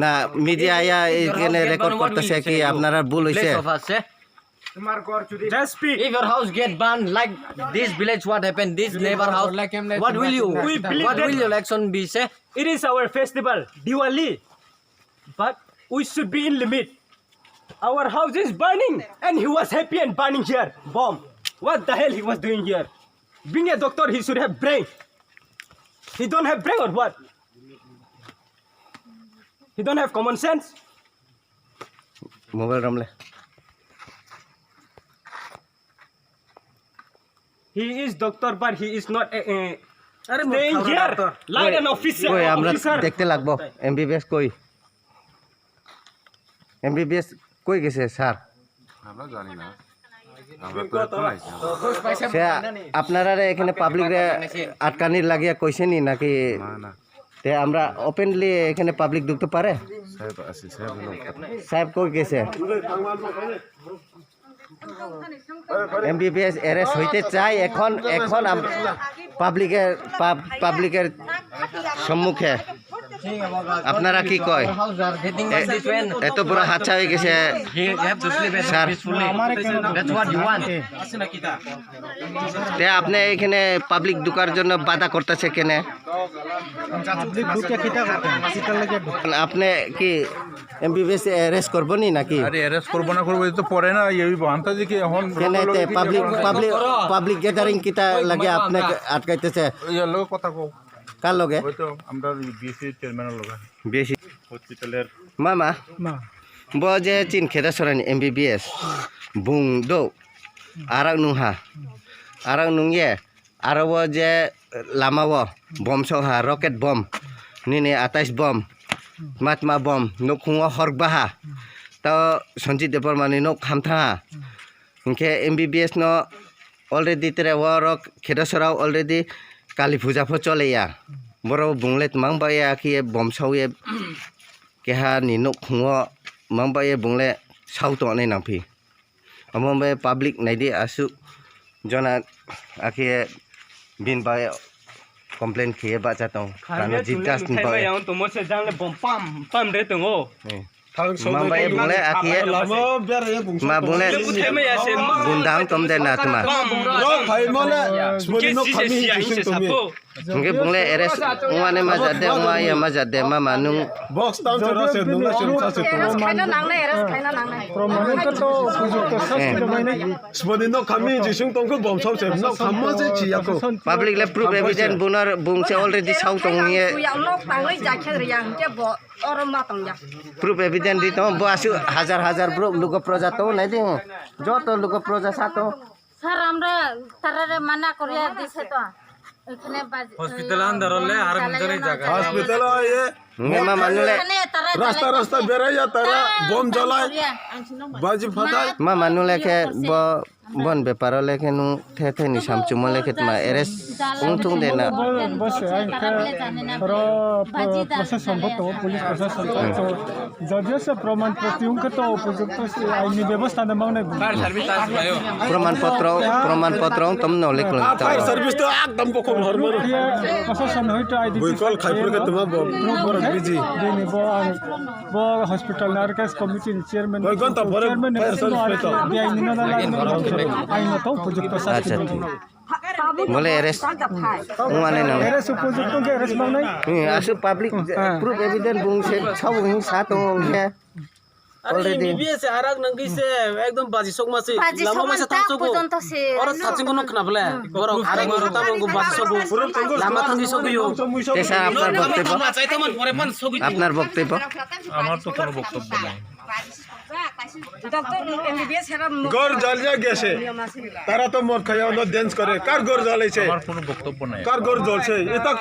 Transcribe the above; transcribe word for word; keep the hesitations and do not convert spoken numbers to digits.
না, মিডিয়া আইয়া এখানে রেকর্ড করতেছে কি আপনারা ভুল হইছে। Just speak. If your house get burned like this village, what happened? This neighbor house, what will you, what will your action be? Say, it is our festival, Diwali, but we should be in limit. Our house is burning, and he was happy and burning here. Bomb. What the hell he was doing here? Being a doctor, he should have brain. He don't have brain or what? He don't have common sense. Mobile ramle. He is doctor, but he is not a, a staying here like an officer. কই, আমরা দেখতে লাগবো এমবিবিএস কই? এমবিবিএস কই গেছে স্যার? আমরা জানি না। আমরা তো এখন আইছি। সে আপনারা রে এখানে পাবলিক রে আটকানির লাগিয়া কইছেনি নাকি? না, না। তে আমরা ওপেনলি এখানে পাবলিক ঢুকতে পারে? সাহেব আছে, সাহেব হলো। সাহেব কই গেছে? এমবিবিএস অ্যারেস্ট হইতে চাই এখন, এখন আম-, পাবলিকের, পাব-, পাবলিকের সম্মুখে। আপনারা কি কয়? এ-, এত বড় হাদসা হয়ে গেছে। Sir. That's what you want. তে আপনি এখানে পাবলিক ঢুকার জন্য বাধা করতেছে কেনে? আপনি কি এমবিবিএস অ্যারেস্ট করবো নি নাকি? আরে অ্যারেস্ট করবো না করবো, এটা তো পরে না, এই বাহানটা যে কি এখন কেনে তে পাবলিক, পাবলিক, পাবলিক গ্যাদারিং কিতা লাগে আপনাকে আটকাইতেছে? ওই লোক কথা কও। কার লগে? ওই তো আমরা বিএসসি চেয়ারম্যানের লগে। বিএসসি হসপিটালের মামা। মা। Bo je chin kheda sorani MBBS bung do arak nung ha. Arak nung ye aro o je lama o bom sok ha, rocket bom nini atais bom matma bom nukhung o hork baha. To Sanjit Debbarma ni nuk hamtha ha. Hinkhe MBBS no already tere o rok kheda sorao already Kali puja pho chole ya. Borok bung le twmang bai ya khe bom sao ye keha ni nukhung o mang bai ye bung le sao tong nai nang phi. Omo bai public nai di aswk jona akhe bin bai complain khe ye bacha tong. Kano jibdas ni bai. Yang to mo se jang le bom pam pam re tongo. Mang bai bung le akhe ye. Ma bung le bundang tom de na tma. Hingke bung le arrest wngmani ma jat de, wngma ya ma jat de, ma ma nung. Box tam chora se nung na se sa se tong. Arrest khaina nangnai, arrest khaina nangnai. Proman to to upojukto sasti rwbainai. Sboni nok kami jisung tongkho bom sao se nok khamma se chiyakho. Public le proof evidence bunar bung se already sao tong ye. Yang nok tangwi jakhe riyang ke bo oro ma tong ya. Proof evidence di tong bo asu hajar hajar bro lugo proja to nai di. Joto lugo proja sa to. Sir, আমরা তারারে মানা করিয়া দিছে তো। এখানে বাজ-, হসপিটাল আন্দার হলে আর চালাইও কোন না, জায়গা? চালাইও না। হসপিটাল হয় এ। এখানে তারা রাস্তা চালাইতেছে। রাস্তা বেড়াইয়া তারা বোম জ্বালায়। বাজি ফাটায়। Ma manu lekhe bo bon beparo lekhe nu the the ni samchumo lekhe tma arrest ung thung de na. Bo, bo se, ang khe ro, pro-, procession bo to, police procession to. Jodiyo se proman poti wngkhe to upojukto se aini bebosta no mangnai bo. Proman potro, proman potro wng tom no leklo. Fire service to ekdom bokhok hormano. Ye, procession hoito I D P. Bui call khai pore tuma bo. Bini bo ang bo hospital ni R K S committee ni chairman. Koi ghonta pore fire service to. Aini no na lagno. Aini to upojukto sasti. Acha. Bole arrest wngmani nang. Arrest upojukto ke arrest mangnai. Hmm, asu public proof evidence bung se sabo hin sa tongo hingke. Already. M B B S arak nangki se ekdom baji sok ma se. Lama ma se thang sok. Oro thaching kono khna bole. Borok arak ma ta bung baji sok. Lama thangki sok yo. Tesa apnar boktobbo. Apnar boktobbo. আমার তো কোনো বক্তব্য নেই। Doctor M B B S hera. ঘর জ্বালিয়ে গেছে। তারা তো মদ খাইয়া হলো ড্যান্স করে। কার ঘর জ্বালাইছে? আমার কোনো বক্তব্য নাই। কার ঘর জ্বলছে? এটা